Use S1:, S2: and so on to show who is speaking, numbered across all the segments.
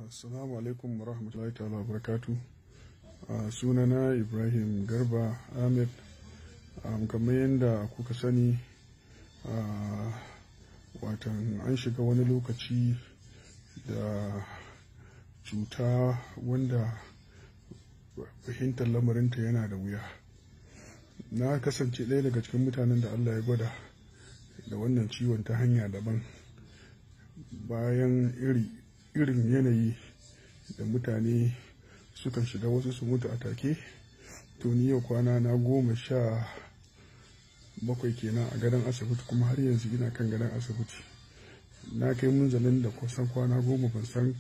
S1: Assalamu alaikum wa rahmatullahi ta'ala wa barakatu. Sunana Ibrahim Garba Ahmed. Kamar yadda kuka sani, watan an shiga wani lokaci da cuta wanda fahimtar lamarinta yana da wuya. Na kasance ɗaya daga cikin mutanen da Allah ya gwada da wannan ciwon ta hanya daban. Bayan irin yanayi da mutane sukan shiga, wasu su mutu a take. To ni yau kwana na 17 kenan a gadon asibiti, kuma har yanzu ina kan gadon asibiti. Na kai munzalin da kusan kwana 10 ban san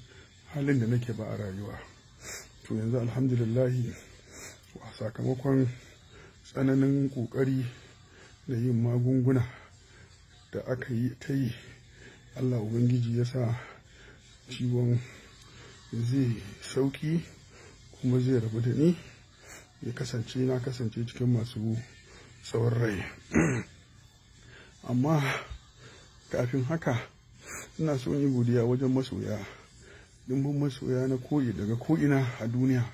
S1: halin da nake ba a rayuwa. To yanzu alhamdulillahi, sakamakon tsananin kokari da yin magunguna da aka yi ta yi, Allah Ubangiji ya sa ciwon zai sauki kuma zai rabu da ni, ya kasance na kasance cikin masu tsawon rai. Amma kafin haka ina so yi godiya wajen masoya, dimbin masoya na koyi daga ko'ina a duniya,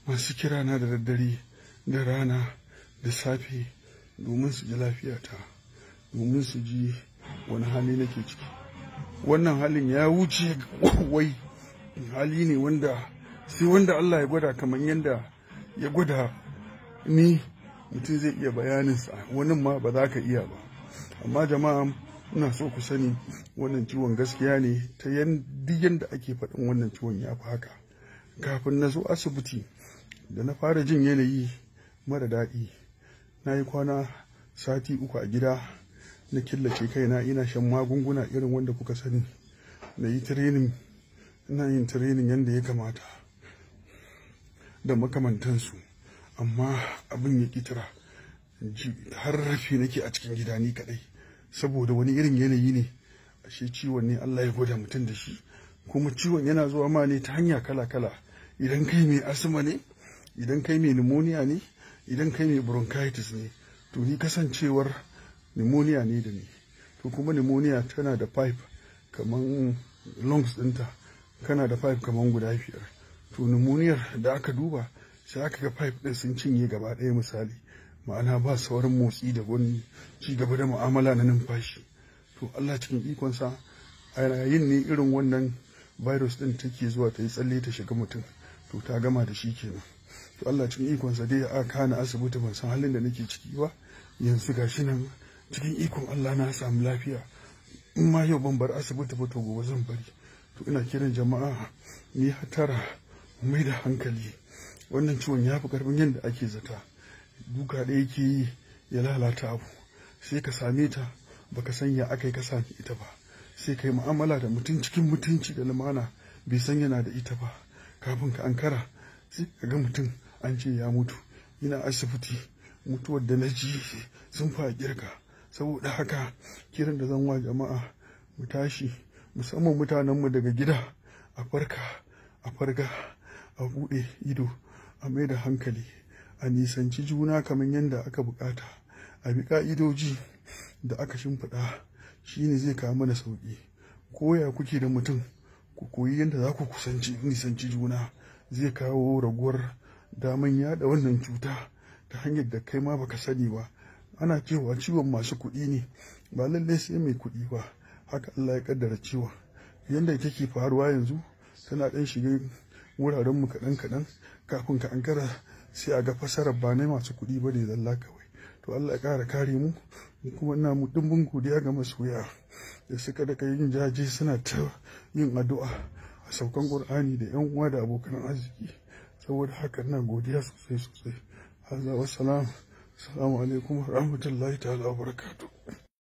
S1: masu kira na da daddare da rana da safe domin su ji lafiyata, domin su ji wani hali nake ciki. Wannan halin ya wuce wai hali ne wanda sai wanda Allah ya gwada, kamar yadda ya gwada ni, mutum zai iya bayaninsa, wani ma ba za ka iya ba. Amma jama'a, ina so ku sani wannan ciwon gaskiya ne, ta yadda ake faɗin wannan ciwon ya fi haka. Kafin na zo asibiti, da na fara jin yanayi mara daɗi, na yi kwana sati 3 a gida, na killace kaina, ina shan magunguna irin wanda kuka sani, na yi training, ina yin training yadda ya kamata da makamantansu, amma abin ya kitira. Har rafi nake a cikin gida ni kadai, saboda wani irin yanayi ne. Ashe ciwon ne Allah ya gwada mutum da shi, kuma ciwon yana zuwa ma ne ta hanya kala kala. Idan kai mai asma ne, idan kai mai pneumonia ne, idan kai mai bronchitis ne. To ni kasancewar pneumonia ne da ni, to kuma pneumonia tana da pipe kaman lungs ɗinta, kana da pipe kaman guda 5. To pneumonia da aka duba sai aka ga pipe ɗin sun cinye gaba ɗaya, misali ma'ana ba sauran motsi da wani ci gaba da mu'amala na numfashi. To Allah cikin ikonsa, a yayin ne irin wannan virus ɗin take zuwa ta yi tsalle ta shiga mutum, to ta gama da shi kenan. To Allah cikin ikonsa dai aka kana asibiti, ban san halin da nake ciki ba. Yanzu gashi nan cikin ikon Allah na samu lafiya. In ma yau ban bar asibiti ba, to gobe zan bari. To ina kiran jama'a, ni hatara, mai da hankali. Wannan ciwon ya fi karfin yadda ake zata. Duka da yake yi ya lalata abu, sai ka same ta baka san ya aka yi ka same ita ba, sai ka yi mu'amala da mutum cikin mutunci da lumana, bai san yana da ita ba. Kafin ka ankara sai ka ga mutum an ce ya mutu, yana asibiti. Mutuwar da na ji sun fa girka. Saboda haka kiran da zan wa jama'a, mu tashi, musamman mutanenmu daga gida, a farka, a farga, a buɗe ido, a mai da hankali, a nisanci juna kamar yadda aka bukata, a bi ka'idoji da aka shimfiɗa, shine zai kawo mana sauƙi. Koya kuke da mutum, ku koyi yadda za ku kusanci nisanci juna, zai kawo raguwar daman yada wannan cuta ta hanyar da kai ma baka sani ba. Ana cewa ciwon masu kuɗi ne, ba lallai sai mai kuɗi ba. Haka Allah ya kaddara ciwon yadda take faruwa yanzu, tana ɗan shiga wuraren mu kaɗan kaɗan, kafin ka ankara sai a ga fasarar ba na masu kuɗi ba ne zalla kawai. To Allah ya ƙara kare mu. Kuma ina mu dimbin godiya ga masoya da suka daga yin jaje, suna ta yin addu'a a saukan Qur'ani da yan uwa da abokan arziki. Saboda haka ina godiya sosai sosai. Hazza wassalam. Assalamu alaikum wa rahmatullahi ta'ala wa barakatuh.